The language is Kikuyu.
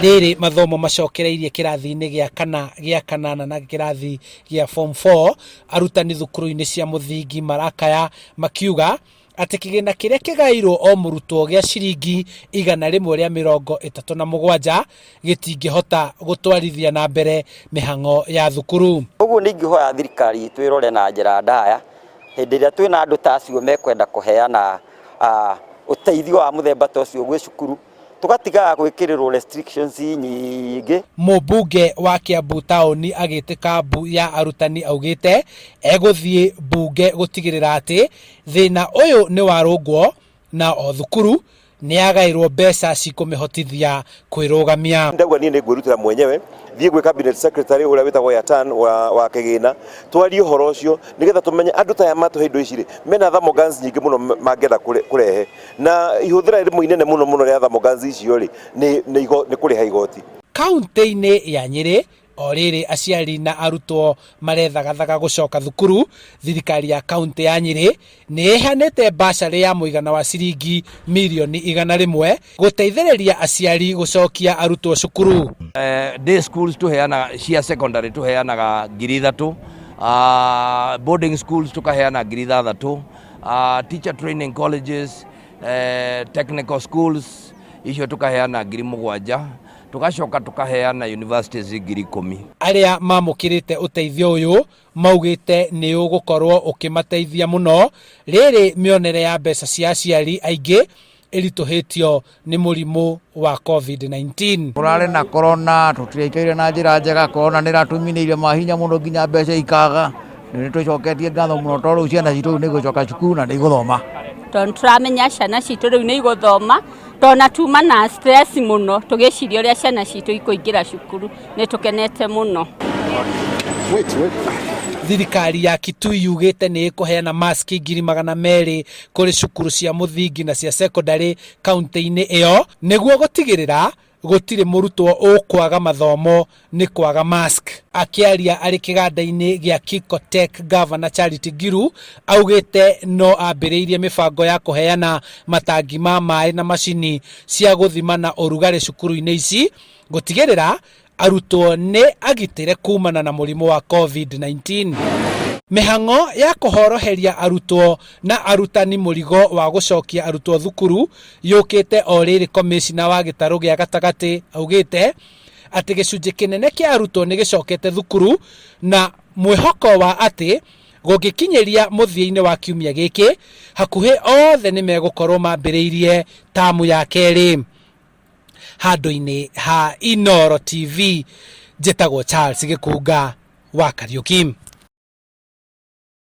Rĩrĩ mathomo macokereirie kĩrathi-inĩ gĩa kana gĩa kanana na kĩrathi gĩa form 4, arutani thukuru-inĩ cia mũthingi marakaya makiuga atĩ kĩgĩna kĩrĩa kĩgaĩirwo o mũrutwo gĩa ciringi 137 gĩtingĩhota gũtwarithia na mbere mĩhang'o ya thukuru. Ũguo nĩ ingĩhoya thirikari itũ ĩrore na njĩra ndaya hĩndĩ ĩrĩa twĩna andũ ta acio mekwenda kũheana ũteithio wa mũthemba ta ũcio gwĩ cukuru, tũgatigaga gwĩkĩrĩrwo restrictions nyingĩ. Mũmbunge wa Kiambu taũni agĩtĩka mbu ya arutani augĩte egũthiĩ mbunge gũtigĩrĩra atĩ thĩna ũyũ nĩ warũngwo na o thukuru nĩ yagaĩrwo mbeca cikũmĩhotithia kwĩrũgamia. Ndauga niĩ nĩ ngwĩrutĩra mwenyewe thiĩ gwĩ cabinet secretary ũrĩa wĩtagwo Yatan wa kĩgĩna, twarie ũhoro ũcio nĩgetha tũmenye andũ ta aya matũhe indo ici rĩ, mena thermal guns nyingĩ mũno mangĩenda kũrehe, na ihũthĩra rĩmwe inene mũno mũno rĩa thermal guns icio rĩ, nĩ kũrĩha igoti. Kauntĩ-inĩ ya Nyĩrĩ, o rĩrĩ aciari na arutwo marethagathaga gũcoka thukuru, thirikari ya kauntĩ ya Nyĩrĩ nĩ ĩheanĩte mbacarĩ ya mũigana wa ciringi mirioni 100 gũteithĩrĩria aciari gũcokia arutwo cukuru. Day schools tuheanaga cia secondary tuheanaga 3,000, boarding schools tukaheana 6,000, teacher training colleges, technical schools icio tukaheana 7,000, tugacoka tukaheana universities 10,000. Arĩa mamũkĩrĩte ũteithio ũyũ maugĩte nĩ ũgũkorwo ũkĩmateithia mũno rĩrĩ mĩonere ya mbeca cia aciari aingĩ ĩritũhĩtio nĩ mũrimũ wa COVID-19. Kũrarĩ na corona, tũtiraikaire na njĩra njega, corona nĩ ĩratũminĩire mahinya mũno nginya mbeca ikaga. Nĩ tũcoketie ngatho mũno tondũ rĩu ciana citũ nĩ igũcoka cukuru na nĩ igũthoma. Tondũ tũramenya ciana citũ rĩu nĩ igũthoma, tondũ na tuma na stress mũno tũgĩciria ũrĩa ciana citũ ikũingĩra cukuru, nĩ tũkenete mũno. Wait, wait. Thirikari ya Kitui yugĩte nĩ ĩkũheana maski 200,000 kũrĩ cukuru cia mũthingi na cia secondary kaunti-inĩ ĩyo nĩguo gũtigĩrĩra gũtirĩ mũrutwo ũkwaga mathomo nĩ kwaga mask. Akĩaria arĩ kĩganda-inĩ gĩa Kikotech, Governor Charity Ngiru augĩte no ambĩrĩirie mĩbango ya kũheana matangi ma maĩ na macini cia gũthima na ũrugarĩ cukuru-inĩ ici gũtigĩrĩra arutwo nĩ agitĩre kumana na mũrimũ wa COVID-19. Mĩhang'o ya kũhoroheria arutwo na arutani mũrigo wa gũcokia arutwo thukuru yũkĩte o rĩrĩ komĩcina wa gĩtarũ gĩa gatagatĩ augĩte atĩ gĩcunjĩ kĩnene kĩa arutwo nĩ gĩcokete thukuru na mwĩhoko wa atĩ gũgĩkinyĩria mũthia-inĩ wa kiumia gĩkĩ hakuhĩ othe nĩ megũkorwo mambĩrĩirie tamu ya kerĩ. Handũ-inĩ ha Inooro TV, njĩtagwo Charles Gĩkunga wa Kariũki.